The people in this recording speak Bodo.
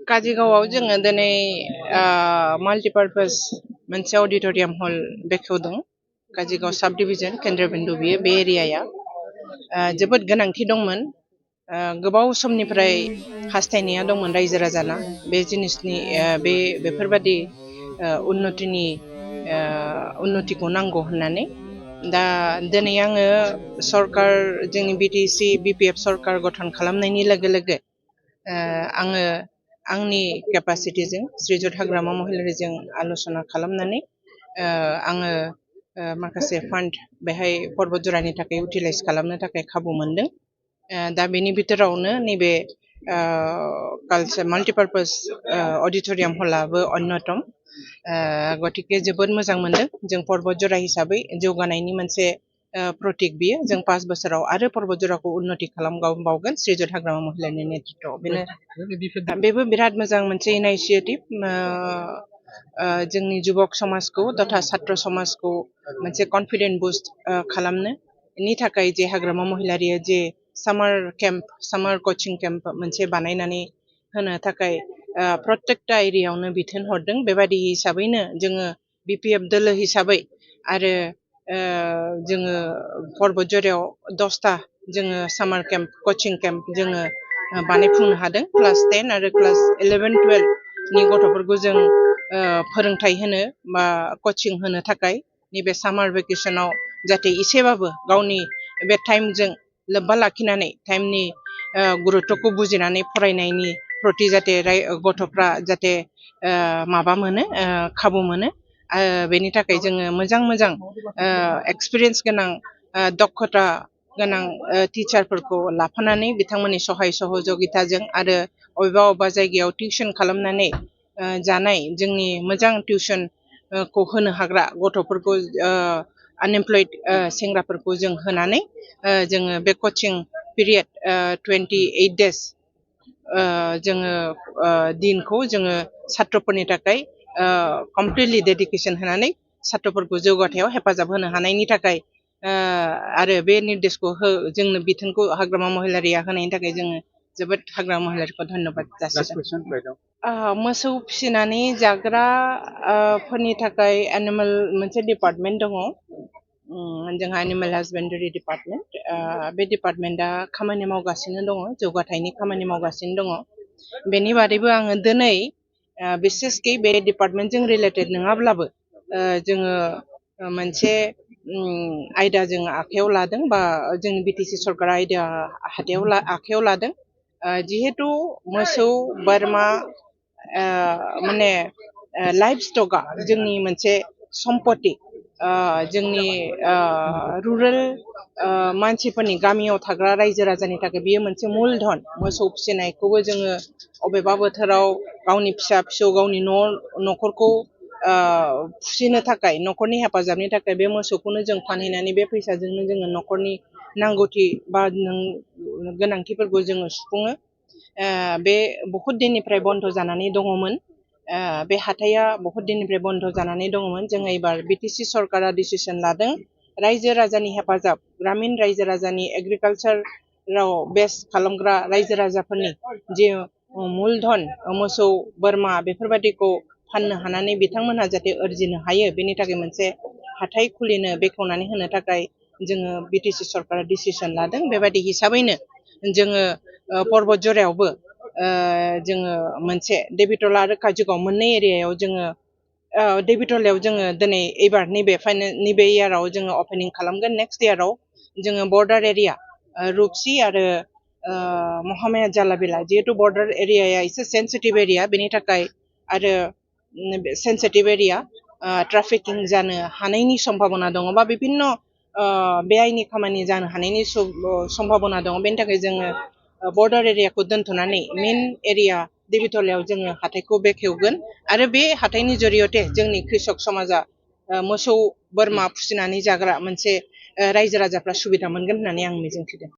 काजिगावआव जोङो दिनै माल्टिपार्पस मोनसे अडिट'रियाम हल बेखेवदों। काजिगाव साब डिभिजन केन्द्रबिन्दु बियो बे एरियाया जोबोद गोनांथि दंमोन। गोबाव समनिफ्राय हास्थायनाया दंमोन रायजो राजाना बे जिनिसनि बेफोरबादि उन्नतिखौ नांगौ होननानै। दा दिनै आङो सरकार जोंनि बिटिसि बिपिएफ सरकार गठन खालामनायनि लोगो लोगो आङो आंनि केपासिटिजों श्रीजुत हाग्रामा महिलारीजों आल'सना खालामनानै आङो माखासे फान्ड बेहाय पर्बतजरानि थाखाय इउटिलाइज खालामनो थाखाय खाबु मोनदों। दा बेनि बिथोरावनो नैबे माल्टिपार्पस अडिट'रियाम हलाबो अन्यतम। गतिके जोबोद मोजां मोनदों। जों पर्बतजरा हिसाबै जौगानायनि मोनसे प्रतीक बियो। जों 5 बोसोराव आरो पर्बतजराखौ उन्नति खालामबावगोन श्रीजुत हाग्रामा महिलारीनि नेतृत्वआव। बेबो बिराद मोजां मोनसे इनिशिएटिभ। जोंनि जुबक समाजखौ तथा छात्र समाजखौ मोनसे कन्फिडेन्ट बुस्ट खालामनो थाखाय जे हाग्रामा महिलारीया जे सामार कचिं केम्प मोनसे बानायनानै होनो थाखाय प्रत्येकटा एरियायावनो बिथोन हरदों। बेबायदि हिसाबैनो जोङो बिपिएफ दोलो हिसाबै आरो जोङो पर्बतजरायाव 10टा जोङो सामार केम्प कचिं केम्प जोङो बानायफुंनो हादों। क्लास 10 आरो क्लास 11-12 नि गथ'फोरखौ जों फोरोंथाइ होनो बा कचिं होनो थाखाय नैबे सामार भेकेसनाव जाहाथे एसेबाबो गावनि बे टाइमजों लोब्बा लाखिनानै टाइमनि गुरुत्वखौ बुजिनानै फरायनायनि प्रति जाहाथे गथ'फ्रा जाहाथे माबा मोनो खाबु मोनो। बेनि थाखाय जोङो मोजां एक्सपिरियेन्स गोनां दक्षता गोनां टिचारफोरखौ लाफानानै बिथांमोननि सहाय सहযোगिताजों आरो अबेबा जायगायाव टिउसन खालामनानै जानाय जोंनि मोजां टिउसनखौ होनो हाग्रा गथ'फोरखौ आनएमप्लयड सेंग्राफोरखौ जों होनानै जोङो बे कचिं पिरियड 28 days जोङो दिनखौ जोङो छात्रफोरनि थाखाय कमप्लिटलि डेडिकेसन होनानै छात्रफोरखौ जौगाथायाव हेफाजाब होनो हानायनि थाखाय आरो बे निर्देशखौ जोंनो बिथोनखौ हाग्रामा महिलारीया होनायनि थाखाय जोङो जोबोद हाग्रामा महिलारीखौ धन्यबाद जासिदों। मोसौ फिसिनानै जाग्रा फोरनि थाखाय एनिमेल मोनसे डिपार्टमेन्ट दङ। जोंहा एनिमेल हासबेन्डारि डिपार्टमेन्ट। बे डिपार्टमेन्टआ खामानि मावगासिनो दङ, जौगाथायनि खामानि मावगासिनो दङ। बेनि बादैबो आङो दिनै बिसेसकि बे डिपार्टमेन्टजों रिलेटेड नङाब्लाबो जोङो मोनसे आयदा जों आखायाव लादों बा जोंनि बिटिसि सरकारा आखायाव लादों। जिहेतु मोसौ बोरमा माने लाइफ स्टकआ जोंनि मोनसे सम्पति। जोंनि रुरेल मानसिफोरनि गामियाव थाग्रा रायजो राजानि थाखाय बियो मोनसे मुलधन। मोसौ फिसिनायखौबो जोङो अबेबा बोथोराव गावनि फिसा फिसौ गावनि न'खरखौ फिसिनो थाखाय न'खरनि हेफाजाबनि थाखाय बे मोसौखौनो जों फानहैनानै बे फैसाजोंनो जोङो न'खरनि नांगौथि बा गोनांथिफोरखौ जोङो सुफुङो। बे बहुत दिननिफ्राय बन्द जानानै दङमोन। बे हाथाया बहुत दिननिफ्राय बन्द जानानै दङमोन। जोङो एबार बिटिसि सरकारा डिसिसन लादों रायजो राजानि हेफाजाब, ग्रामिन रायजो राजानि एग्रिकालचाराव बेस खालामग्रा रायजो राजाफोरनि जे मुलधन मोसौ बोरमा बेफोरबादिखौ फाननो हानानै बिथांमोनहा जाहाथे आरजिनो हायो, बेनि थाखाय मोनसे हाथाय खुलिनो बेखेवनानै होनो थाखाय जोङो बिटिसि सरकारा डिसिसन लादों। बेबायदि हिसाबैनो जोङो पर्बतजरायावबो जोङो मोनसे देबिटला आरो काजिगाव मोननै एरियायाव जोङो देबिटलायाव जोङो दिनै एबार नैबे इयाराव जोङो अपेनिं खालामगोन। नेक्स्ट इयाराव जोङो बर्डार एरिया रुपसि आरो महामाया जालाबिला, जिहेतु बर्डार एरियाया एसे सेन्सिटिभ एरिया, बेनि थाखाय आरो सेन्सिटिभ एरिया ट्राफिकिं जानो हानायनि सम्भाबना दङ बा बिभिन्न बेआइनि खामानि जानो हानायनि सम्भाबना दङ। बेनि थाखाय जोङो बर्डार एरियाखौ दोनथ'नानै मेइन एरिया देबिटलायाव जोङो हाथायखौ बेखेवगोन आरो बे हाथायनि जरियते जोंनि कृषक समाजा मोसौ बोरमा फिसिनानै जाग्रा मोनसे रायजो राजाफ्रा सुबिदा मोनगोन होननानै आं मिजिंथिदों।